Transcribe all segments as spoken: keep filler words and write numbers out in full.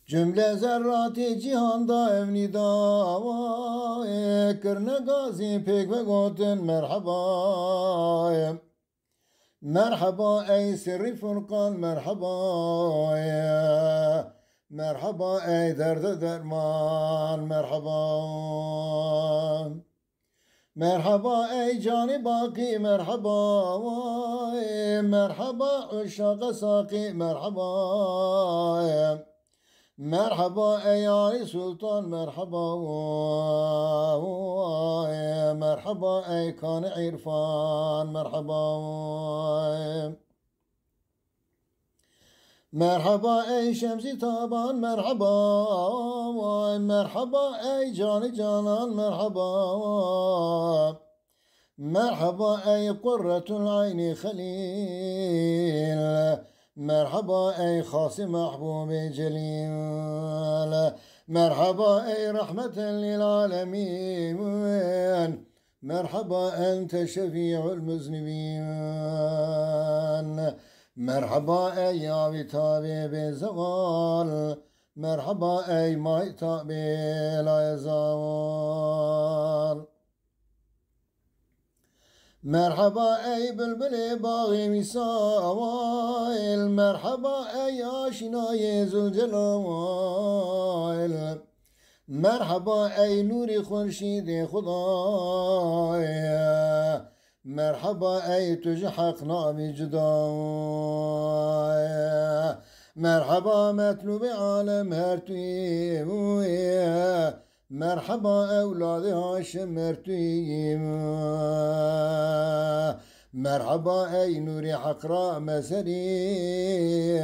Cumle zerratê cîhan da ev nîda wa ê kirine gazî pêk vegotin merheba ê. Merheba ey sirrî Furqan merheba ê. Merheba ey derde derman merheba. Merheba ey canî baqî merheba. Merheba uşaqa saqî merheba. Merheba ey Alî Sultan merheba. Merheba ey Kanî Îrfan merheba. Merheba ey Şemsî Taban merheba. Merheba ey Canî Canan merheba. Merheba ey Qurretul Eynî Xelîl. Merheba ey Xasî Mehbûbê Celîl. Merheba ey Rehmeten lil Alemîn. Merheba ente şefî'ul muznibîn. Merheba ey avî tabê bê zewal. Merheba ey may tabê laye zawal. Merheba ey bilbilê baxê wîsal. Merheba ey aşînayê Zilcelal. Merheba ey nûrî xurşîdê Xwedayê. Merheba ey tu ji heq nabî cuda. Merheba metlûbê alem her tu yê. Merheba ewladê Haşim her tu yê. Merheba ey nûrê heq ra mezerî.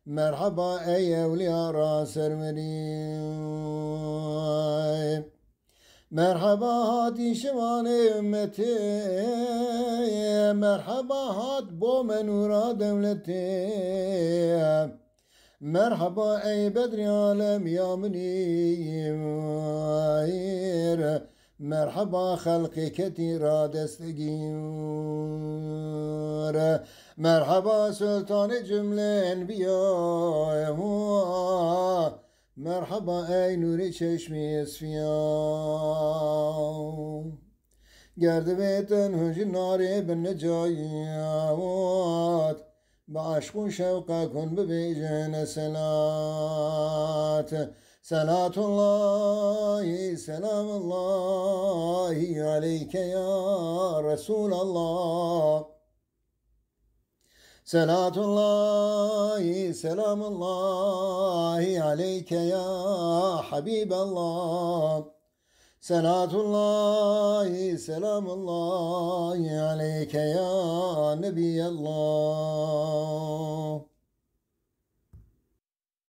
Merheba ey ewliya ra serwerî. Merheba hatî şivanê ummetê. Merheba hat bo me nûra dewletê. Merheba ey bedrê alem ya min î. Merheba xelqê ketî ra destegîr. Merheba sultanê cumlê enbiya. Merheba ey nûrê çeşmê esfiya. Ger divêtin hûn ji narê bin nicayat, bi eşq û şewqek hûn bibêjin selat. Selatullahi, selamullahi aleyke ya Resulallah. Selatullahi, selamullahi aleyke ya Habiballah. Selatullahi, selamullahi aleyke ya Nebiyallah.